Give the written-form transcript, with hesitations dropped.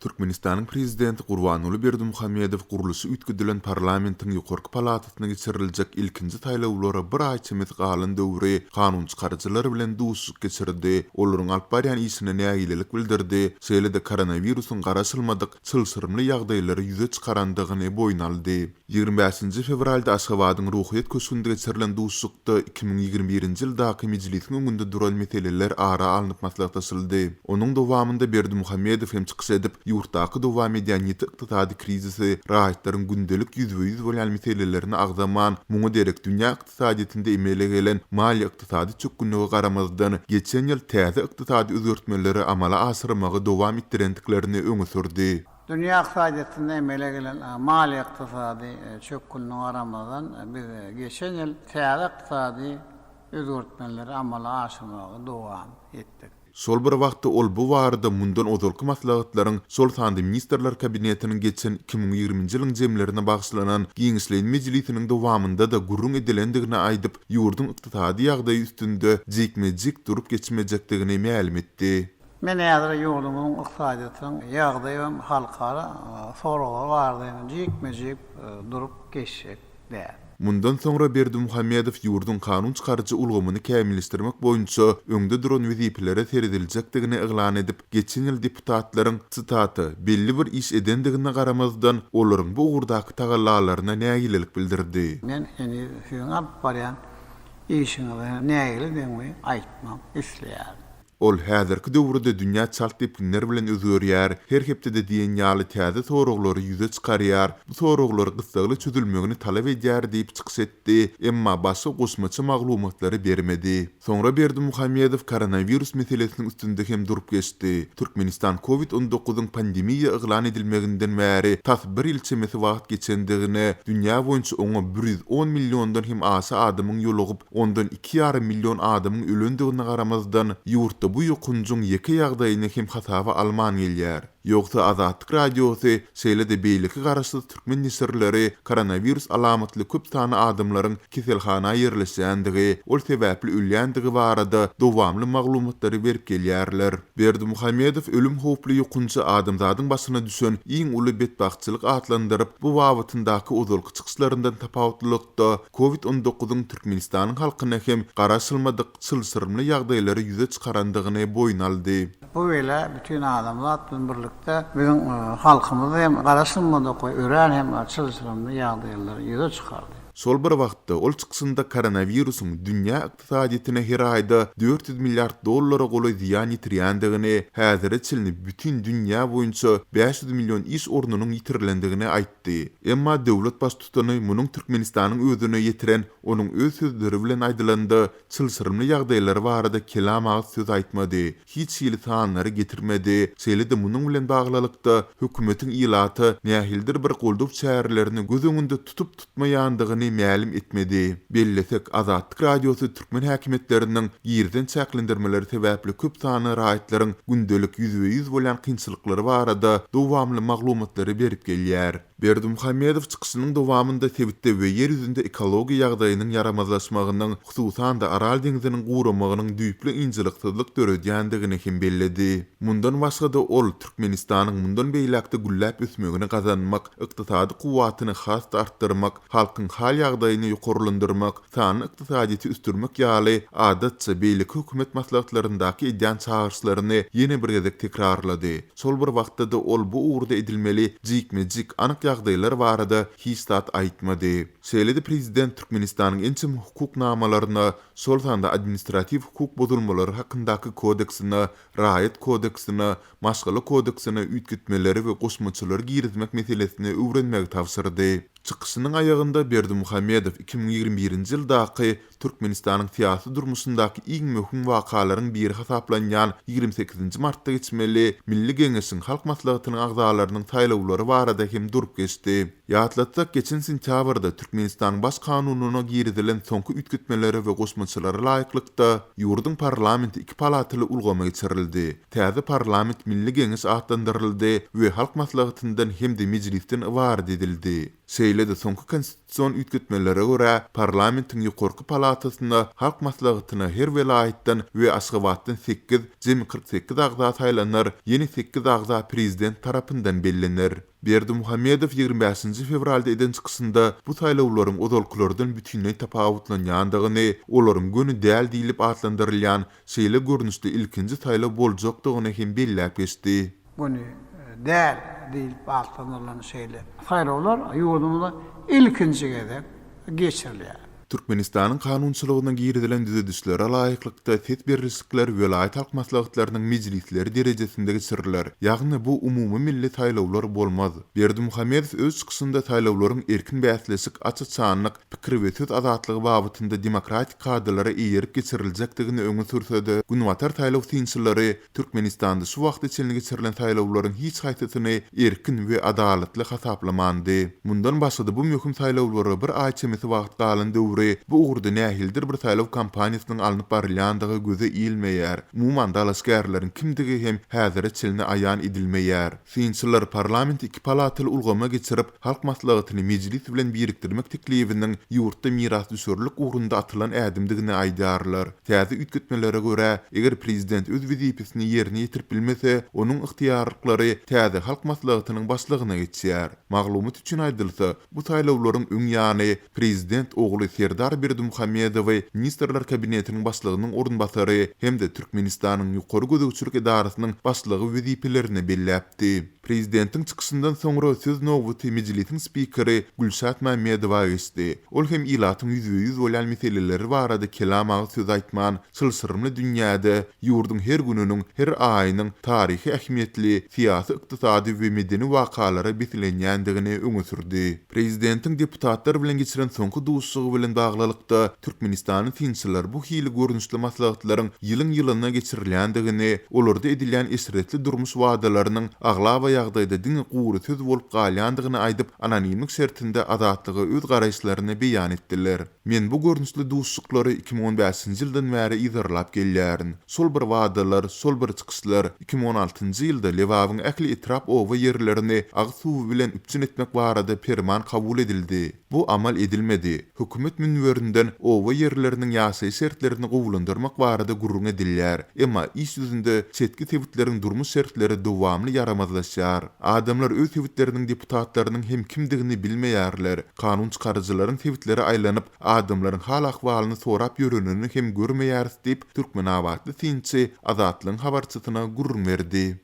Türkmenistanyň Prezidenti Gurbanguly Berdimuhamedow gurluşy üýtgedilen parlamentiň ýokarky palatasyna geçiriljek ilkinji saýlawlara bir aý çemesi galan döwri kanunçykaryjylar bilen duşuşyk geçirdi, olaryň alyp barýan işine nägilelik bildirdi, şeýle-de koronawirusyň garaşylmadyk çylşyrymly ýagdaýlary ýüze çykarandygyny boýun aldy. 25-nji fewralda Aşgabadyň Ruhyýet köşgünde geçirilen duşuşykda 2021-nji ýyldaky Mejlisiň öňünde duran meseleler ara alnyp maslahatlaşyldy. Onuň dowamynda Berdimuhamedow hem çykyş edip, ýurtdaky dowam edýän ýiti ykdysady krizisi, raýatlaryň gündelik ýüzbe-ýüz bolýan meselelerini agzaman, muňa derek dünýä ykdysadyýetinde emele gelen maliýe-ykdysady çökgünlige garamazdan, geçen ýyl täze ykdysady özgertmeleri amala aşyrmagy dowam etdirendiklerini öňe sürdi. Dünýä ykdysadyýetinde emele gelen maliýe-ykdysady çökgünlige garamazdan, biz geçen ýyl täze ykdysady özgertmeleri amala aşyrmagy dowam etdik. Şol bir wagtda ol bu barada mundan ozalky maslahatlaryň, şol sanda Ministrler Kabinetiniň geçen 2020-nji ýylyň jemlerine bagyşlanan giňişleýin mejlisiniň dowamynda-da gürrüň edilendigini aýdyp, ýurduň ykdysady ýagdaýy üstünde jikme-jik durup geçmejekdigini mälim etdi. Men häzir ýurdumyzyň ykdysadyýetiniň ýagdaýy hem halkara soraglar barada hem jikme-jik durup geçjek däl. Mundan soňra Berdimuhamedow ýurduň kanun çykaryjy ulgamyny kämilleşdirmek boýunça öňde duran wezipelere serediljekdigini yglan edip, geçen ýyl deputatlaryň, sitata, belli bir iş edendigine garamazdan, olaryň bu ugurdaky tagallalaryna nägilelik bildirdi. Men heniz siziň alyp barýan işiňize nägiledigimi aýtmak isleýärin. Ol häzirki döwürde dünýä çalt depginler bilen özgerýär, her hepdede diýen ýaly täze soraglary ýüze çykarýar, bu soraglar gyssagly çözülmegini talap edýär diýip çykyş etdi, emma başga goşmaça maglumatlary bermedi. Soňra Berdimuhamedow koronawirus meselesiniň üstünde hem durup geçdi. Türkmenistan Covid 19 yň pandemiýa yglan edilmeginden bäri tas bir ýyl çemesi wagt geçendigine, dünýä boýunça oňa 110 milliondan hem aşa adamyň ýolugyp, Ondan iki ýarym million adamyň ölendigine garamazdan, ýurtda bu ýokanjyň ýeke ýagdaýyny hem hasaba alman gelýär. Ýogsa Azatlyk Radiosy, şeýle-de beýleki garaşsyz türkmen neşirleri koronawirus alamatly köp sanly adamlaryň keselhana ýerleşýändigi, ol sebäpli ölýändigi barada dowamly maglumatlary berip gelýärler. Berdimuhamedow ölüm howply ýokanjy adamzadyň başyna düşen iň uly betbagtçylyk atlandyryp, bu babatyndaky ozalky çykyşlaryndan tapawutlylykda, Covid 19 yň Türkmenistanyň halkyna hem garaşylmadyk çylşyrymly ýagdaýlary ýüze çykarandygyny boýun aldy. Bu bela bütin adamzat bilen birlikde biziň halkymyzy hem garaşylmadyk we örän hem çylşyrymly ýagdaýlary ýüze çykardy. Şol bir wagtda, ol çykyşynda koronawirusyň dünýä ykdysadyýetine her aýda 400 milliard dollara golaý zyýan ýetirýändigini, häzire çenli bütin dünýä boýunça 500 million iş ornunyň ýitirilendigini aýtdy. Emma döwlet Baştutany munuň Türkmenistanyň özüne ýetiren, onuň öz sözleri bilen aýdylanda, çylşyrymly ýagdaýlary barada kelam agyz söz aýtmady, hiç hili sanlary getirmedi, şeýle-de munuň bilen baglylykda, hökümetiň ilata nähilidir bir goldaw çärelerini göz öňünde tutup-tutmaýandygyny mälim etmedi. Bellesek, Azatlyk Radiosy türkmen häkimiýetleriniň girizen çäklendirmeleri sebäpli köp sanly raýatlaryň gündelik ýüzbe-ýüz bolýan kynçylyklary barada dowamly maglumatlary berip gelýär. Berdimuhamedow çykyşynyň dowamynda sebitde we Ýer ýüzünde ekologiýa ýagdaýynyň ýaramazlaşmagynyň, hususan-da, Aral deňziniň guramagynyň düýpli ynjalyksyzlyk döredýändigini hem belledi. Mundan başga-da, ol Türkmenistanyň mundan beýläk-de gülläp ösmegini gazanmak, ykdysady kuwwatyny has-da artdyrmak, halkyň hal-ýagdaýyny ýokarlandyrmak, sanly ykdysadyýeti ösdürmek ýaly, adatça, beýleki hökümet maslahatlaryndaky edýän çagyryşlaryny ýene bir gezek tekrarlady. Şol bir wagtda-da ol bu ugurda edilmeli jikme-jik, anyk ýagdaýlar barada hiç zat aýtmady. Şeýle-de prezident Türkmenistanyň ençeme hukuk namalaryna, şol sanda Administratiw hukuk bozulmalary hakyndaky kodeksine, Raýat kodeksine, Maşgala kodeksine üýtgetmeleri we goşmaçalary girizmek meselesini öwrenmegi tabşyrdy. Çykyşynyň aýagynda Berdimuhamedow 2021-nji ýyldaky Türkmenistanyň syýasy durmuşyndaky iň möhüm wakalaryň biri hasaplanýan 28-nji martda geçmeli Milli Geňeşiň Halk Maslahatynyň agzalarynyň saýlawlary barada hem durup geçdi. Ýatlatsak, geçen sentýabrda Türkmenistanyň Baş Kanunyna girizilen soňky üýtgetmelere we goşmaçalara laýyklykda, ýurduň parlamenti iki palataly ulgama geçirildi. Täze parlament Milli Geňeş atlandyryldy we Halk Maslahatyndan hem-de Mejlisden ybarat edildi. Şeýle-de soňky konstitusion üýtgetmelere görä, parlamentiň ýokarky palatasyna, Halk Maslahatyna her welaýatdan we Aşgabatdan sekiz, jemi 48 agza saýlanar, ýene sekiz agza prezident tarapyndan bellener. Berdimuhamedow 25-nji fewralda eden çykyşynda bu saýlawlaryň ozalkylardan bütinleý tapawutlanýandygyny, olaryň göni däl diýlip atlandyrylýan şeýle görnüşde ilkinji saýlaw boljakdygyny hem belläp geçdi. Göni däl diýlip atlandyrylan şeýle saýlawlar ýurdumyzda ilkinji gezek geçirilýär. Türkmenistanyň kanunçylygyna girizilen düzedişlere laýyklykda, ses berlişikler welaýat halk maslahatlarynyň mejlisleri derejesinde geçiriler. Ýagny bu umumymilli saýlawlar bolmaz. Berdimuhamedow öz çykyşynda saýlawlaryň erkin bäsleşik, aç-açanlyk, pikir we söz azatlygy babatynda demokratik kadalara eýerip geçiriljekdigini öňe sürse-de, günbatar saýlaw synçylary Türkmenistanda şu wagta çenli geçirilen saýlawlaryň hiç haýsysyny erkin we adalatly hasaplamandy. Mundan başga-da bu möhüm saýlawlara bir aý çemesi wagt galan döwri bu ugurda nähilidir bir saýlaw kampaniýasynyň alnyp barylýandygy göze ilmeýär, umuman dalaşgärleriň kimdigi hem häzire çenli aýan edilmeýär. Synçylar parlamenti iki palataly ulgama geçirip, Halk Maslahatyny Mejlis bilen birikdirmek teklibiniň ýurtda mirasdüşerlik ugrunda atylan ädimdigini aýdýarlar. Täze üýtgetmelere görä, eger prezident öz wezipesini ýerine ýetirip bilmese, onuň ygtyýarlyklary täze Halk Maslahatynyň başlygyna geçýär. Maglumat üçin aýdylsa, bu saýlawlaryň öň ýany prezident ogly Serdar Berdimuhamedowy Ministrler Kabinetiniň başlygynyň orunbasary hem-de Türkmenistanyň Ýokary gözegçilik edarasynyň başlygy wezipelerine belläpdi. Prezidentiň çykyşyndan soňra söz nobaty Mejlisiň spikeri Gülşat Mämmedowa geçdi. Ol hem ilatyň ýüzbe-ýüz bolýan meseleleri barada kelam agyz söz aýtman, çylşyrymly dünýäde ýurduň her gününiň, her aýynyň taryhy ähmiýetli syýasy, ykdysady we medeni wakalara beslenýändigini öňe sürdi. Prezidentiň deputatlar bilen geçiren soňky duşuşygy bilen baglylykda, türkmenistanly synçylar bu hili görnüşli maslahatlaryň ýylyň-ýylyna geçirilýändigini, olarda edilýän eşretli durmuş wadalarynyň aglaba ýagdaýda diňe gury söz bolup galýandygyny aýdyp, anonimlik şertinde Azatlyga öz garaýyşlaryny beýan etdiler. Men bu görnüşli duşuşyklary 2015-nji ýyldan bäri yzarlap gelýärin. Şol bir wadalar, şol bir çykyşlar. 2016-njy ýylda Lebabyň ähli etrap-oba ýerlerini agyz suwy bilen üpjün etmek barada perman kabul edildi. Bu amal edilmedi. Hökümet münberinden oba ýerleriniň ýaşaýyş şertlerini gowulandyrmak barada gürrüň edilýär. Emma iş ýüzünde çetki sebitleriň durmuş şertleri dowamly ýaramazlaşýar. Adamlar öz sebitleriniň deputatlarynyň hem kimdigini bilmeýärler. Kanun çykaryjylaryň sebitlere aýlanyp, adamlaryň hal-ahwalyny sorap ýörenini hem görmeýäris diýip, türkmenabatly synçy Azatlygyň habarçysyna gürrüň berdi.